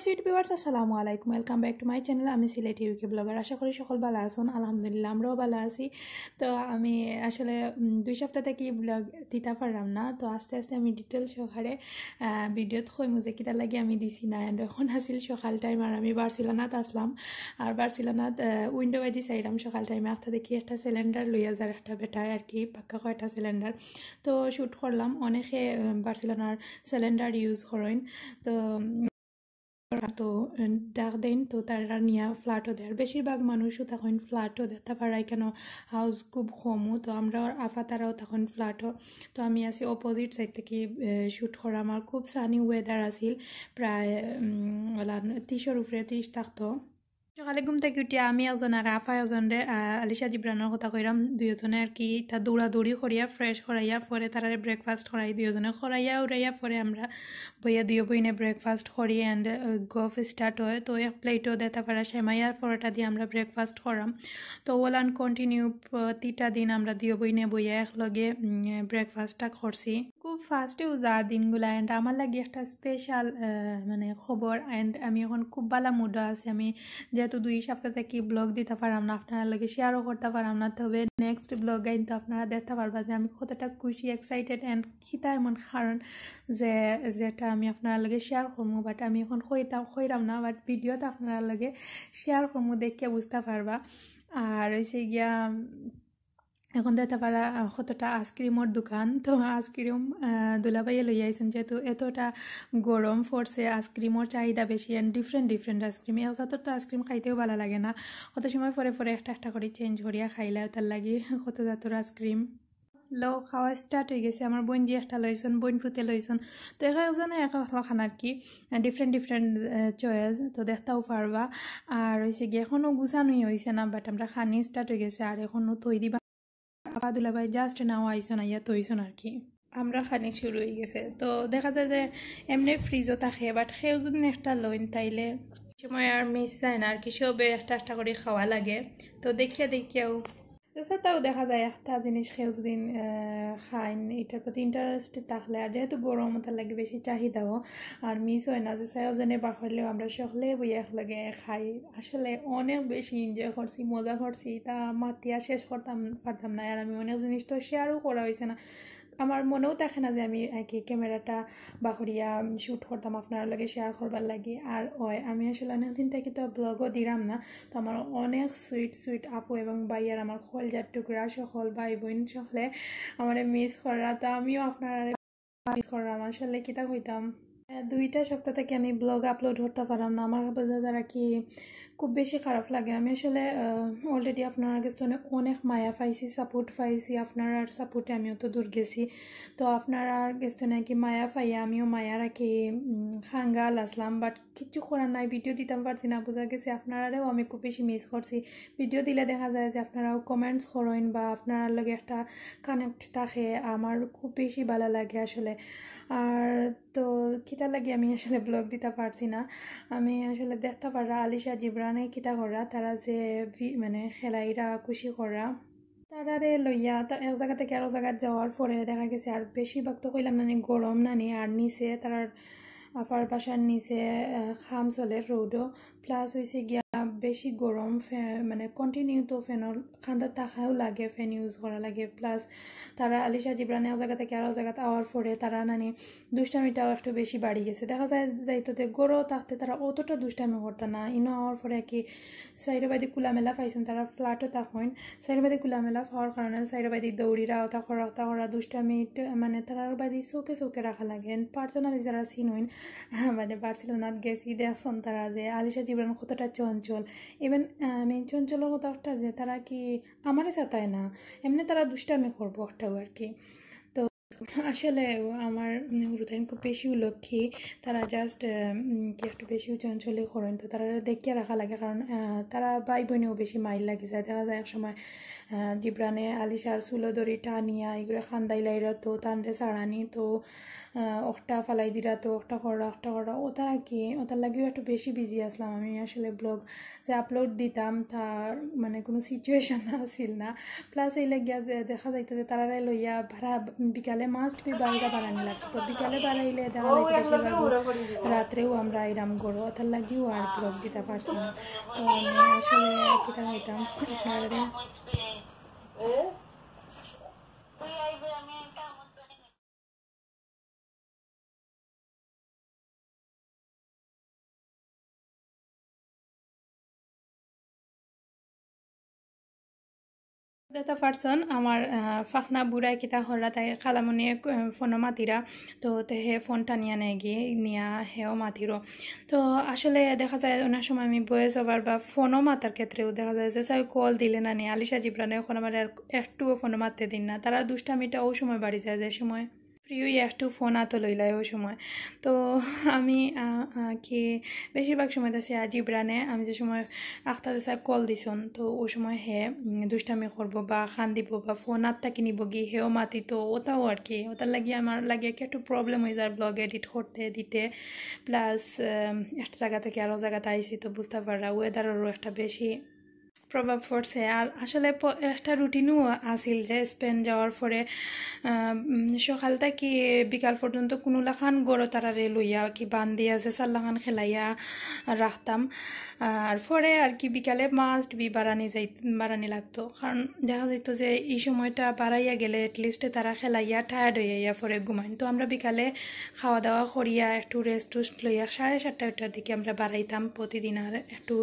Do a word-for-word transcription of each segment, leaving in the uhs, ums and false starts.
Sweet viewers, আসসালামু আলাইকুম, welcome back to my channel। আমি সিলেটি ইউকে ব্লগার। আশা করি সকল ভালা আছইন। আলহামদুলিল্লাহ, আমরাও ভালা আছি। তো আমি আসলে, উম, দুই সপ্তাহ থাকি ব্লগ দিতা পারলাম না। তো আস্তে আস্তে আমি ডিটেইল সহকারে, আহ, ভিডিওত কইমু যে কিতার লাগি আমি দিছি না। And অখন আছিল সকাল টাইম, আর আমি বার্সেলোনাত আছলাম। আর বার্সেলোনাত, আহ, উইন্ডো বায়দি চাইরাম সকাল টাইমে, একটা দেখি একটা সিলিন্ডার লইয়া যার একটা বেটায় আর কি, পাক্কা কয়টা সিলিন্ডার। তো শ্যুট করলাম। অনেকে, আহ, বার্সেলোনার সিলিন্ডার ইউজ করইন। তো, উম, তো, উম, ডাক দেইন, তো তারা নিয়া ফ্ল্যাটও দেয়। আর বেশিরভাগ মানুষও তখন ফ্ল্যাটও দেয়, তারপর এখানে হাউস খুব কমও। তো আমরা আফা তারাও তখন ফ্ল্যাটও। তো আমি আছি অপোজিট সাইড থাকি, আহ, শ্যুট করা। আমার খুব সানি ওয়েদার আছিল, প্রায়, উম, ওলা তিরিশর উপরে, তিরিশ থাকতো। সকালে ঘুম থাকি উঠিয়া আমি একজন আর আফা একজনরে, আহ, আলিশা জিবরানর কথা কইরাম, দুইজনে আর কি তা দৌড়াদৌড়ি করিয়া ফ্রেশ করাইয়া পরে তারারে ব্রেকফাস্ট করাই, দুইজনে করাইয়া উড়াইয়া পরে আমরা বইয়া দুইও বইনে ব্রেকফাস্ট করি। And গফ স্টার্ট হয়, তো এক প্লেটও দেতা পারা সেমাই আর পরোটা দিয়া আমরা ব্রেকফাস্ট করাম। তো ওলান কন্টিনিউ প্রতিটা দিন আমরা দুইও বইনে বইয়া একলগে, উম, ব্রেকফাস্টটা করছি। খুব ফাস্টে উজার দিনগুলা। And আমার লাগি একটা স্পেশাল, আহ, মানে খবর। And আমি অখন খুব ভালা মুডও আছি। আমি যেহেতু দুই সপ্তাহ থাকি ব্লগ দিতা পারলাম না, আপনারার লগে শেয়ারও করতা পারলাম না, তবে নেক্সট ব্লগ আইন তো আপনারা দেখতা পারবা যে আমি কতটা খুশি, এক্সাইটেড, and কিতা এমন কারণ যে যেটা আমি আপনারার লগে শেয়ার করমু, বাট আমি অখন কইতাম, কইরাম না, বাট ভিডিওত আপনারার লগে শেয়ার করমু, দেখিয়া বুঝতা পারবা। আর অইছে গিয়া, অখন দেখতা পারা, আহ, কতটা আইসক্রিমর দোকান। তো আইসক্রিম, আহ, দুলাভাইয়ে লইয়া আইছইন, যেহেতু এতটা গরম পড়ছে, আইসক্রিমর চাহিদা বেশি। And ডিফারেন্ট ডিফারেন্ট আইসক্রিম, এক জাতর তো আইসক্রিম খাইতেও ভালা লাগে না, কত সময় পরে পরে একটা একটা করি চেঞ্জ করিয়া খাইলা, তার লাগি কত জাতর আইসক্রিম। লো, খাওয়া স্টার্ট অই গেছে। আমার বইনজি একটা লইছইন, বইন পুতে লইছইন। তো এক একজনে এক এক লাখান আর কি, ডিফারেন্ট ডিফারেন্ট চয়েস, তো দেখতাও পারবা। আর অইছে গিয়া অখনো গুছানোই অইছে না, বাট আমরা খানি স্টার্ট অই গেছে। আর অখনো থই দিবা, আফা দুলাভাই just now আইছইন, আইয়া থইছইন আর কি। আমরা খানি শুরু অই গেছে। তো দেখা যায় যে এমনে ফ্রিজও থাকে, বাট কেউ যদি একটা লইন তাইলে সময় আর মিস যায় না আর কি, সবে একটা একটা করি খাওয়া লাগে। তো দেখিয়া দেখিয়াও তো সেটাও দেখা যায় একটা জিনিস কেউ যদি, আহ, খাইন, এটার প্রতি ইন্টারেস্ট থাকলে, আর যেহেতু গরম, তার লাগি বেশি চাহিদাও, আর মিস হয় না যে চাইও জনে বাখরলেও আমরা সকলে বইয়া একলগে খাই। আসলে অনেক বেশি এনজয় করছি, মজা করছি, তা মাতিয়া শেষ করতাম পারতাম না। আর আমি অনেক জিনিস তো শেয়ারও করা অইছে না, আমার মনেও থাকে না যে আমি আর কি ক্যামেরাটা বাখরিয়া শ্যুট করতাম আপনারার লগে শেয়ার করবার লাগি। আর ওই আমি আসলে অনেক দিন থাকি তো ব্লগও দিলাম না, তো আমার অনেক সুইট সুইট আফু এবং ভাইয়ার, আমার কলজার টুকরা সকল ভাই বইন সকলে আমারে মিস কররা, তো আমিও আপনারারে মিস কররাম। আসলে কিতা কইতাম, আহ, দুইটা সপ্তাহ থাকি আমি ব্লগ আপলোড করতা পারলাম না, আমার বুঝা যার কি খুব বেশি খারাপ লাগে। আমি আসলে, আহ, already আপনারার গেছ থনে অনেক মায়া পাইছি, সাপোর্ট পাইছি, আপনারার সাপোর্টে আমিও তো দূর গেছি। তো আপনারার গেছ থনে নাকি মায়া পাইয়া আমিও মায়া রাখি, উম, খাঙ্গাল আছলাম, বাট কিচ্ছু করার নাই, ভিডিও দিতাম পারছি না, বুঝা গেছে আপনারারেও আমি খুব বেশি মিস করছি। ভিডিও দিলে দেখা যায় যে আপনারাও কমেন্টস করইন বা আপনারার লগে একটা কানেক্ট থাকে, আমার খুব বেশি ভালা লাগে আসলে। আর তো কিতার লাগি আমি আসলে ব্লগ দিতা পারছি না, আমি আসলে দেখতা পাররা আলিশা জিবরানে কিতা কররা, তারা যে ভি-, মানে খেলাইরা খুশি কররা, তারারে লইয়া তা এক জাগা থাকি আরো জাগাত যাওয়ার পরে দেখা গেছে আর বেশিরভাগ তো কইলাম নানি গরম নানি, আর নিচে তারার আফার বাসার নিচে, আহ, কাম চলে রোডও, প্লাস অইছে গিয়া বেশি গরম, ফ্যা-, মানে কন্টিনিউ তো ফ্যানর কান্দাত থাকাও লাগে, ফ্যান ইউজ করা লাগে, প্লাস তারা আলিশা জিবরানে এক জাগা থাকি আরো জাগাত আওয়ার পরে তারা নানি দুষ্টামিটাও একটু বেশি বাড়ি গেছে। দেখা যায় যাইতো যে গরো থাকতে তারা অতটা দুষ্টামি করতা না, ইনো আওয়ার পরে কি চাইরোবায়দি খোলামেলা পাইছইন, তারা ফ্ল্যাটও থাকইন, চাইরোবায়দি খোলামেলা পাওয়ার কারণে চাইরোবায়দি দৌড়িরা, ওটা করা, ওটা করা, দুষ্টামি, মানে তারার বায়দি চোখে চোখে রাখা লাগে। And পার্সোনালি যারা চিনইন, মানে বার্সেলোনাত গেছি, দেখছইন তারা যে আলিশা জিবরান কতটা চঞ্চল। ইভেন, আহ, আমি চঞ্চলর কথা একটা যে তারা কি আমারে সাতায় না, এমনে তারা দুষ্টামি করবো একটাও আর কি। তো আসলে আমার, উম, হুরুতাইন খুব বেশিও লক্ষ্মী, তারা জাস্ট, উম, কি একটু বেশিও চঞ্চলি করেন, তো তারা দেখিয়া রাখা লাগে, কারণ, আহ, তারা ভাই বইনেও বেশি মাইর লাগি যায়। দেখা যায় এক সময়, আহ, জিবরানে আলিশার চুলো ধরি টানিয়া এগুলো খান্দাই লাইরা, তো তানরে সারানি, তো আহ, ওটা ফালাই দিরা তো, ওটা কররা, ওটা কররা, ওটা কি, ওটার লাগিও একটু বেশি বিজি আসলাম আমি আসলে। ব্লগ যে আপলোড দিতাম, তার মানে কোনো সিচুয়েশন আছিল না। প্লাস এই লাগিয়া যে দেখা যাইতো যে তারারে লইয়া বারা, বিকালে মাস্ট বি বারোটা বারানি লাগতো। তো বিকালে বারাইলে দেখা যাইতো বেশিরভাগ রাত্রেও আমরা আইরাম ঘরো, ওটার লাগিও আর ব্লগ দিতে পারছি না। তো আমি আসলে কিতা হইতাম আপনারা দাতা পারছন আমার, আহ, ফাখনা বুড়ায় কিতা হররা, তাই খালামণিয়ে, আহ, ফোনো মাতিরা। তো তে হে ফোনটা নিয়া নেগি, নিয়া হেও মাতিরো। তো আসলে দেখা যায় অনেক সময় আমি ভয়েস ওভার বা ফোনো মাতার ক্ষেত্রেও দেখা যায় যে স্যার কল দিলে না নি, আলিশা জিবরানে এখন আমার আর একটুও ফোনো মারতে দিন না। তারা দুষ্টামিটা ওই সময় বাড়ি যায়, যে সময় ফ্রি হইয়া একটু ফোন আতো লইলাই ওই সময়। তো আমি, আহ, আহ, কি বেশিরভাগ সময় দেখছি আজ জিবরানে, আমি যে সময় আখতার স্যার কল দিছন, তো ওই সময় হে, উম, দুষ্টামি করবো বা খান দিব বা ফোন আত্তা কিনিব গি, হেও মাতি, তো ওটাও আর কি। ওটার লাগি আমার লাগে কি একটু প্রবলেম হয়ে যায় ব্লগ এডিট করতে দিতে। প্লাস একটা জায়গা থেকে আরও জায়গাতে আইছি, তো বুঝতে পাররা ওয়েদারেরও একটা বেশি প্রভাব পড়ছে। আর আসলে প-, একটা রুটিনও আছিল যে স্পেন যাওয়ার পরে, আহ, উম, সকাল থেকে বিকাল পর্যন্ত কোনো লাখান গরো তারারে লইয়া কি বান্ধিয়া যে সাল্লাখান খেলাইয়া রাখতাম। আর পরে আর কি বিকালে মাস্ট বি বারানি যাই, বারানি লাগতো, কারণ দেখা যাইতো যে এই সময়টা বারাইয়া গেলে অ্যাটলিস্ট তারা খেলাইয়া টায়ার্ড হইয়া পরে ঘুমাইন। তো আমরা বিকালে খাওয়া দাওয়া করিয়া একটু রেস্ট টুস্ট লইয়া সাড়ে সাতটা আটটার দিকে আমরা বারাইতাম প্রতিদিন, আর একটু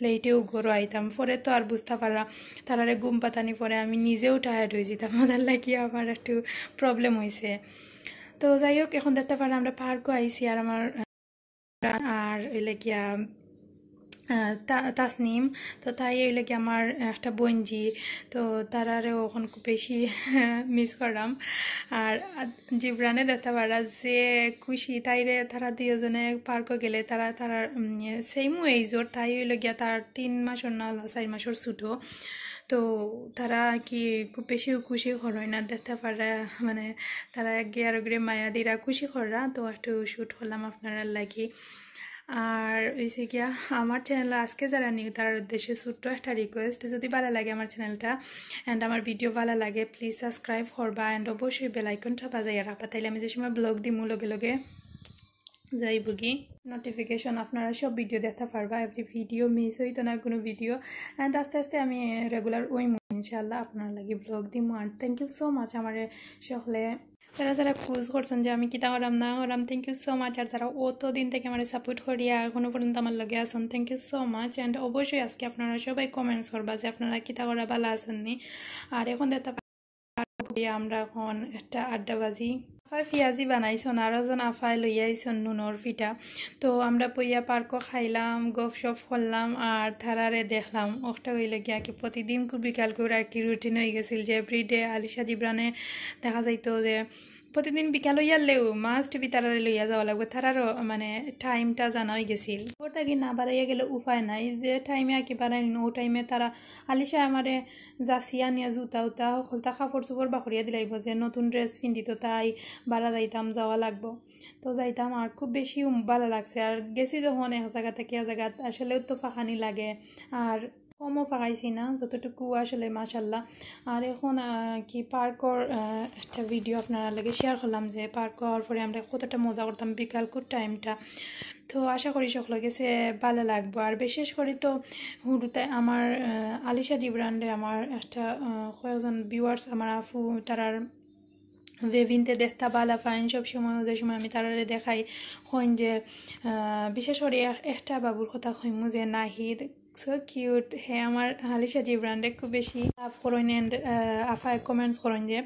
লেটেও ঘরো আইতাম। পরে তো আর বুঝতে পাররা, তারারে ঘুম পাতানি পরে আমি নিজেও টায়ার্ড হয়ে যেতাম, ওটার লাগি আমার একটু প্রবলেম হয়েছে। তো যাই হোক, এখন দেখতে পাররা আমরা পার্কও আইছি, আর আমার আর হইলে গিয়া, আহ, তা-, তাসনিম, তো তাই হইলে গিয়া আমার একটা বইনজি, তো তারারেও এখন খুব বেশি মিস করলাম। আর, আহ, জিবরানে দেখতে পাররা যে খুশি, তাইরে তারা দুইজনে পার্কও গেলে, তারা, তারা, উম, সেমও এইজর, তাই হইলে গিয়া তার তিন মাসর না হলো চার মাসর ছোটো। তো তারা আর কি খুব বেশি খুশি হরই না দেখতে পাররা, মানে, তারা একে আরোকরে মায়া দিরা খুশি কররা, তো একটু শ্যুট করলাম আপনারার লাগি। আর হইছে গিয়া আমার চ্যানেল আজকে যারা নিউ তারার উদ্দেশ্যে ছোট্ট একটা রিকোয়েস্ট, যদি ভালো লাগে আমার চ্যানেলটা and আমার ভিডিও ভালো লাগে, প্লিজ সাবস্ক্রাইব করবা and অবশ্যই বেল আইকনটা বাজাইয়া রাখবা, তাইলে আমি যে সময় ব্লগ দিমু লগে লগে যাইবগি নোটিফিকেশন, আপনারা সব ভিডিও দেখতে পারবা, এভরি ভিডিও মিস হইতো না কোনো ভিডিও। And আস্তে আস্তে আমি রেগুলার ওই ইনশাআল্লাহ আপনার লাগি ব্লগ দিমু। And thank you so much আমারে সকলে যারা যারা কুজ করছেন যে আমি কিতা করাম না করাম, thank you so much। আর যারা অত দিন থেকে আমারে সাপোর্ট করিয়া এখনো পর্যন্ত আমার লগে আছেন, thank you so much। And অবশ্যই আজকে আপনারা সবাই কমেন্টস করবা যে আপনারা কিতা করা ভালো আছেন নি। আর এখন দেখতে পারবা আমরা এখন একটা আড্ডা বাজি। আফায় পিয়াজি বানাইছন, আর একজন আফায় লইয়া আইছন নুনর পিঠা। তো আমরা বইয়া পার্কও খাইলাম, গপ শপ করলাম, আর তারারে দেখলাম। ওটা হইলে গিয়া কি প্রতিদিন খুব বিকাল করে আর কি রুটিন হয়ে গেছিল যে এভরিডে আলিশা জিবরানে দেখা যাইতো যে প্রতিদিন বিকাল হইয়ালেও মাস্ট বি তারারে লইয়া যাওয়া লাগবে, তারারও মানে টাইমটা জানা হয়ে গেছিল। ওটা কি না বাড়াইয়া গেলে উপায় নাই, যে টাইমে আর কি বাড়াইন, ও টাইমে তারা আলিশা আমারে যাচিয়া নিয়া জুতা উতা হকলতা কাপড় চোপড় বাকরিয়া দিলাইব, যে নতুন ড্রেস পিন্দিত তাই বারা যাইতাম, যাওয়া লাগবো। তো যাইতাম, আর খুব বেশি উম ভালা লাগছে। আর গেছি যখন এক জাগা থাকি এক জাগাত, আসলেও তো ফাঁকানি লাগে, আর কমও ফাঁকাইছি না, যতটুকু আসলে মাশাল্লাহ। আর এখন, আহ, কি পার্কর, আহ, একটা ভিডিও আপনারা লগে শেয়ার করলাম যে পার্ক হওয়ার পরে আমরা কতটা মজা করতাম বিকাল কুর টাইমটা। তো আশা করি সকলের গেছে ভালা লাগবো। আর বিশেষ করি তো হুরুতে আমার, আহ, আলিশা জিবরানরে আমার একটা, আহ, কয়েকজন ভিউয়ার্স আমার আফু তারার বেবিনতে দেখতা ভালা পাইন, সব সময় যে সময় আমি তারারে দেখাই কইন যে, আহ, বিশেষ করি এক-, একটা বাবুর কথা কইমু যে নাহিদ, so cute। হে আমার আলিশা জিবরানরে খুব বেশি লাভ করইন and, আহ, আফায় কমেন্টস করইন যে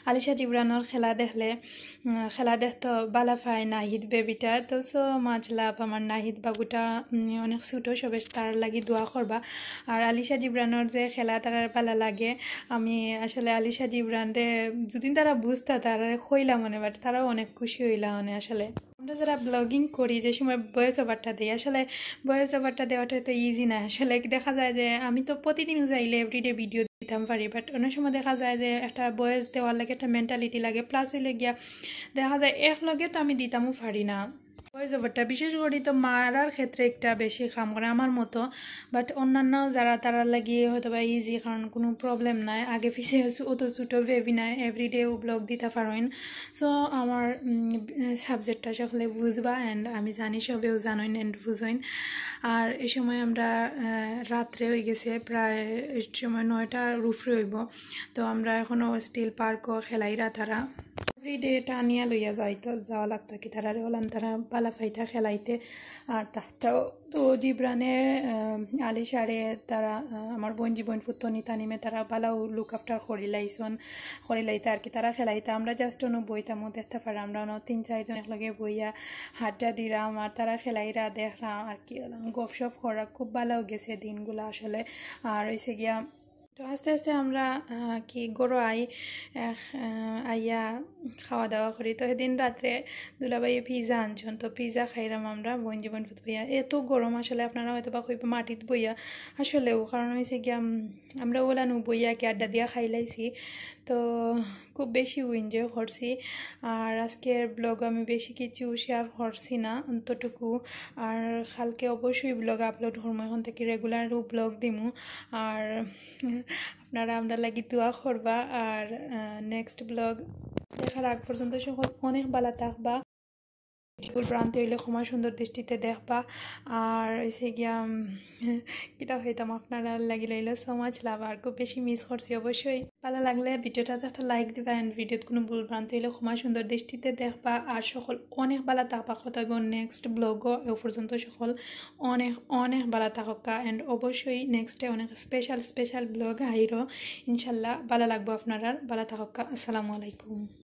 আলিশা জিবরানর খেলা দেখলে, উম, খেলা দেখতো ভালা পায় নাহিদ বেবিটা। তো so much love আমার নাহিদ বাবুটা, উম, অনেক ছোটো, সবে তার লাগি দোয়া করবা। আর আলিশা জিবরানর যে খেলা তারার ভালা লাগে, আমি আসলে আলিশা জিবরানরে যদিন তারা বুঝতা তারারে কইলাম মানে, but তারাও অনেক খুশি হইলা মানে আসলে। যারা ব্লগিং করি, যে সময় ভয়েস ওভারটা দেই, আসলে ভয়েস ওভারটা দেওয়াটা তো ইজি না। আসলে দেখা যায় যে আমি তো প্রতিদিনও চাইলে এভরিডে ভিডিও দিতাম পারি, বাট অনেক সময় দেখা যায় যে একটা ভয়েস দেওয়ার লাগে একটা মেন্টালিটি লাগে, প্লাস হইলে গিয়া দেখা যায় এক লগে তো আমি দিতামও পারি না। ভয়েস ওভারটা বিশেষ করি তো মারার ক্ষেত্রে একটা বেশি কাম করে আমার মতো, বাট অন্যান্য যারা তারার লাগি হয়তো বা ইজি, কারণ কোনো প্রবলেম নাই। আগে পিছে অত ছোটো বেবি নাই, এভরিডে ও ব্লগ দিতা পারইন। সো আমার সাবজেক্টটা সকলে বুঝবা, অ্যান্ড আমি জানি সবেও জানইন অ্যান্ড বুঝইন। আর এই সময় আমরা আহ, রাত্রে হয়ে গেছে, প্রায় এই সময় নয়টার উপরে হইব। তো আমরা এখনও স্টিল পার্কও খেলাইরা তারা। এভরিডে টানিয়া লইয়া যাইতো, যাওয়া লাগতো কি তারা ওলান, তারা বালা পাইতা খেলাইতে। আর তাতেও তো জিবরানে আহ, আলিশারে তারা আহ, আমার বোন জীবন পুত্তনি তানিমে তারা বালাও লুক আফটার করিলাইছন, করিলাইতা আর কি। তারা খেলাইতা, আমরা জাস্ট অনু বইতামও, দেখতে পারে আমরা অনু তিন চারজন একলগে বইয়া আড্ডা দিরাম আর তারা খেলাইরা দেখরাম আর কি। গপশপ করা খুব ভালো গেছে দিনগুলা আসলে। আর হইছে গিয়া তো আস্তে আস্তে আমরা আহ, কি ঘরো আই, আহ, আইয়া খাওয়া দাওয়া করি। তো সেদিন রাত্রে দুলাভাইয়ে পিৎজা আনছন, তো পিৎজা খাইলাম আমরা বোন জীবন পুত বইয়া। এত গরম আসলে, আপনারা হয়তো বা কইবা মাটিত বইয়া, আসলেও কারণ হইছে গিয়া উম, আমরা ওলানু বইয়া কি আড্ডা দিয়া খাইলাইছি। তো খুব বেশি এনজয় করছি। আর আজকের ব্লগ আমি বেশি কিছু শেয়ার করছি না অতটুকু। আর কালকে অবশ্যই ব্লগ আপলোড করবো, এখন থেকে রেগুলার ব্লগ দিমু। আর আপনারা আমরা লাগি দোয়া করবা। আর নেক্সট ব্লগ দেখার আগ পর্যন্ত সকল অনেক ভালো থাকবা। ভুল ভ্রান্তি হইলে ক্ষমা সুন্দর দৃষ্টিতে দেখবা। আর হইছে গিয়া উম, কিতা হইতাম আপনারা লাগি লইলে সো মাচ লাভ। আর খুব বেশি মিস করছি অবশ্যই। ভালো লাগলে ভিডিওটাতে একটা লাইক দিবা, অ্যান্ড ভিডিওত কোনো ভুল ভ্রান্তি হইলে ক্ষমা সুন্দর দৃষ্টিতে দেখবা। আর সকল অনেক ভালো থাকবা, কথা হইব নেক্সট ব্লগও। এ পর্যন্ত সকল অনেক অনেক ভালো থাকবা, অ্যান্ড অবশ্যই নেক্সটে অনেক স্পেশাল স্পেশাল ব্লগ আইরো ইনশাল্লাহ। ভালো লাগবো আপনারার, ভালো থাকবা। আসসালামু আলাইকুম।